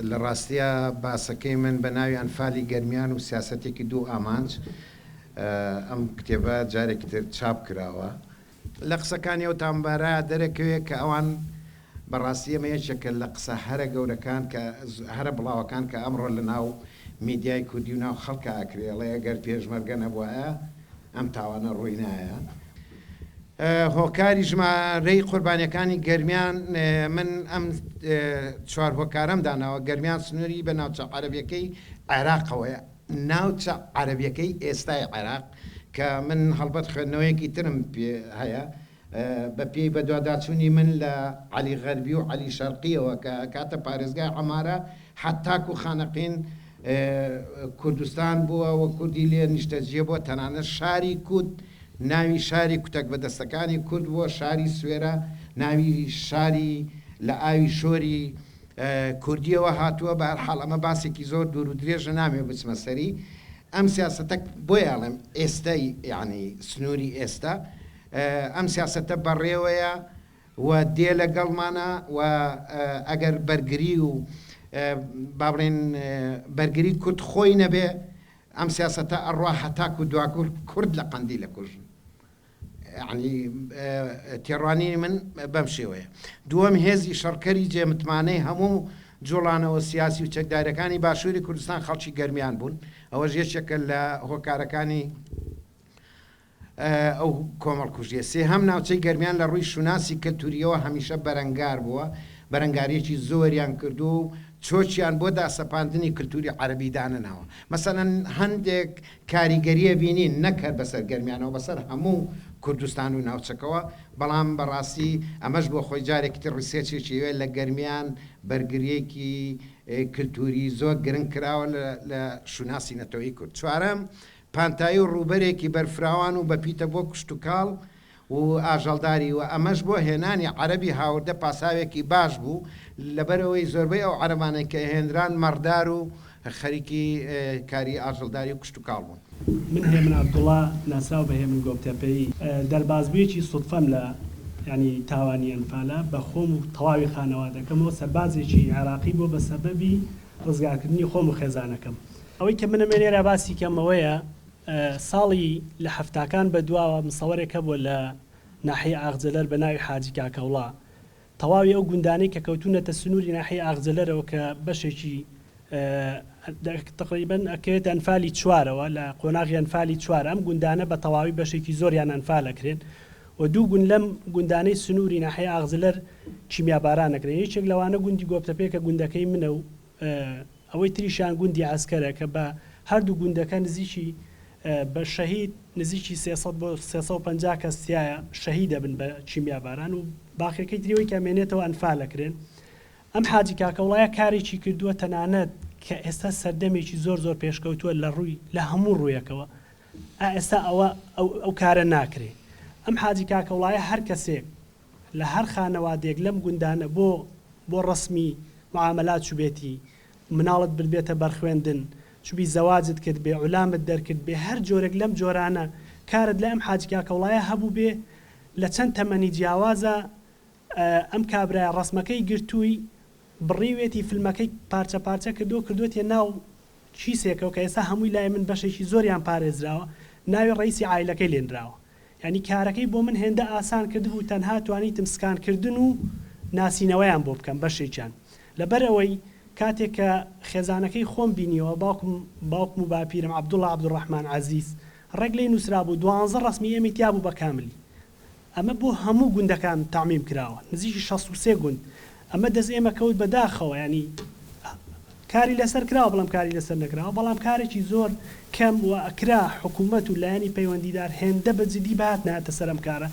لە ڕاستیا باسەکەی من بە ناوی ئەنفالی گەرمیان و سیاسەتێکی دوو ئامانج ئەم کتێبە جارێکی تر چاپ کراوە. لە قسەکانی ئەو تاوانبارە دەرەکەوێ کە ئەوان بە ڕاستی ئەمە یەکێکە لە قسە هەرە گەورەکان کە هەرە بڵاوەکان کە ئەمڕۆ لە ناو میدیای کوردی و ناو خەڵکا ئەکرێ ئەڵێ گەر پێشمەرگە نەبوایە ئەم تاوانە ڕووی نایە. هۆکاری ژمارەی قوربانیەکانی گەرمیان من ئەم چوار هۆکارەم داناوە، گەرمیان سنووری بە ناوچە عەرەبیەکەی عێراقەوەیە، ناوچە عەرەبیەکەی ئێستای عێراق کە من هەڵبەت خوێندنەوەیەکی ترم پێ هەیە بە پێی بەدواداچوونی من لە عەلی غەربی و عەلی شەرقیەوە کە ئەکاتە پارێزگای عەمارە حەتاکو خانەقین کوردستان بووە و کوردی لێ نیشتەجێ بووە تەنانەت شاری کوت ناوی شاری کوتەک بەدەستەکانی کورد بووە، شاری سوێرە ناوی شاری لە ئاوی شۆری کوردیەوە هاتووە، بە هەر حاڵ ئەمە باسێکی زۆر دوور و درێژە نامەوێ بچمە سەری، ئەم سیاسەتە بۆیە ئەڵێم ئێستای یانی سنووری ئێستا ئەم سیاسەتە بەڕێوەیە و دێ لەگەڵمانە و ئەگەر بەرگری و با بڵێین بەرگری کورد خۆی نەبێ ئەم سیاسەتە ئەڕوا هەتاکو دواکور کورد لە قەندیل ئەکوژن یەعنی تێڕوانینی من بەم شێوەیە. دووەم هێزی شەڕکەری جێ متمانەی هەموو جوڵانەوە سیاسی و چەکدارەکانی باشووری کوردستان خەڵکی گەرمیان بوون ئەوەش یەکێکە لە هۆکارەکانی ئەو کۆمەڵکوژییە. سێهەم، ناوچەی گەرمیان لە ڕووی شوناسی کەلتورییەوە هەمیشە بەرەنگار بووە، بەرەنگارییەکی زۆریان کردووە و چۆکیان بۆ داسەپاندنی کلتوری عەرەبی دانەناوە. مەسەلەن هەندێک کاریگەرییە بینین نەک هەر بەسەر گەرمیانەوە بەسەر هەموو کوردستان و ناوچەکەوە، بەڵام بەڕاستی ئەمەش بۆ خۆی جارێکی تر ڕیسێرچێکی ئەوێ لە گەرمیان بەرگرییەکی کلتوری زۆر گرنگ کراوە لە شوناسی نەتەوەیی کورد. چوارەم، پانتایی و ڕووبەرێکی بەرفراوان و بەپیتە بۆ کشتوکاڵ و ئاژەڵداری و ئەمەش بۆ هێنانی عەرەبی هاوردە پاساوێکی باش بوو لەبەرئەوەی زۆربەی ئەو عەرەبانەی کە هێنران مەڕدار و خەریکی کاری ئاژەڵداری و کشتوکاڵ بوون. من هێمن عەبدوڵا ناسراو بە هێمن گۆپتەپەیی دەربازبوویەکی سوتفەم لە یانی تاوانی ئەنفالە بە خۆم و تەواوی خانەوادەکەمەوە سەربازێکی عێراقی بووە بە سەبەبی ڕزگارکردنی خۆم و خێزانەکەم. ئەوەی کە من ئەمەوێ لێرە باسی کەم ئەوەیە ساڵی لە حەفتاکان بە دواوە مسەوەرێک هەبووە لە ناحیەی ئاغجەلەر بە ناوی حاجی کاکەوڵا تەواوی ئەو گوندانەی کە کەوتوونەتە سنووری ناحیەی ئاغجەلەرەوە کە بەشێکی تقریبا ئەکەوێتە ئەنفالی چوارەوە لە قۆناغی ئەنفالی چوار ئەم گوندانە بە تەواوی بەشێکی زۆریان ئەنفال ئەکرێن و دوو گوند لەم گوندانەی سنووری ناحیەی ئاغجلەر کیمیاباران ئەکرێن یەکێک لەوانە گوندی گۆپتەپێ کە گوندەکەی منە و ئەوەی تریشیان گوندی عەسکەرە کە بە هەردوو گوندەکە نزیکی بە شەهید نزیکی 300 بۆ 350 کەس تیایە شەهید ئەبن بە کیمیاباران و باقیەکەی تری ئەوەی کە ئەمێنێتەوە ئەنفال ئەکرێن ئەم حاجی کاکەوڵایە کارێکی کردووە تەنانەت کە ئێستا سەردەمێکی زۆر زۆر پێشکەوتووە لە ڕووی لە هەموو ڕوویەکەوە ئا ئێستا ئەوە ئەو ئەو کارە ناکرێ ئەم حاجی کاکەوڵایە هەر کەسێک لە هەر خانەوادەیەک لەم گوندانە بۆ بۆ ڕەسمی معامەلات چوبێتی مناڵت بردبێتە بەر خوێندن چوبی زەواجت کردبێ عولامت دەرکردبێ هەر جۆرێک لەم جۆرانە کارت لای ئەم حاجی کاکەوڵایە هەبووبێ لە چەند تەمەنی جیاوازا ئەم کابرایە ڕەسمەکەی گرتووی بڕیوێتی فلمەکەی پارچە پارچە کردووە کردووەتیە ناو کیسێکەوە کە ئێستا هەمووی لای من بەشێکی زۆریان پارێزراوە ناوی ڕەئیسی عایلەکەی لێنراوە یانی کارەکەی بۆ من هێندە ئاسان کردبوو تەنها توانیتم سکان کردن و ناسینەوەیان بۆ بکەم بەشێکیان لەبەر ئەوەی کاتێک کە خێزانەکەی خۆم بینیەوە باوکم باوکم و باپیرم عەبدوڵا عەبدولڕەحمان عەزیز ڕێک لێی نوسرابوو دوانزە ڕەسمی ئێمەی تیابوو بە کاملی ئەمە بۆ هەموو گوندەکان تەعمیم کراوە نزیکی 63 گوند ئەمە دەست ئێمە کەوت بە داخەوە یانی کاری لەسەر کراوە بڵێم کاری لەسەر نەکراوە بەڵام کارێکی زۆر کەم و ئەکرا حکوومەت و لایەنی پەیوەندیدار هێندە بە جدی بهاتنایەتە سەر ئەم کارە.